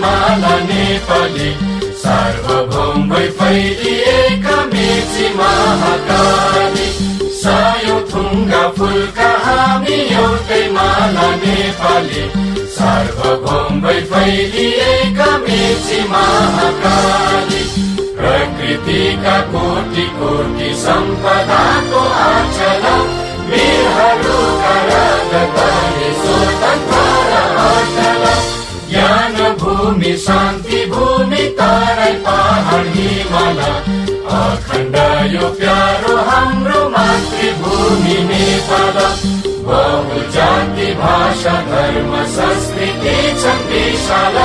माला नेपाली, सार्वभौम भई फैलिएका मेची महाकाली। सयौं थुङ्गा फुलका हामी एउटै माला नेपाली, सार्वभौम भई फैलिएका मेची महाकाली। प्रकृतिका कोटि कोटि सम्पदाको आचल, वीरहरूका रगतले स्वतन्त्र र अचल। ज्ञान भूमि शान्ति भूमि तराई पहाड हिमाल, अखण्ड यो प्यारो हाम्रो मातृभूमि नेपाल। बहुजाति भाषा धर्म संस्कृति छन् विशाल,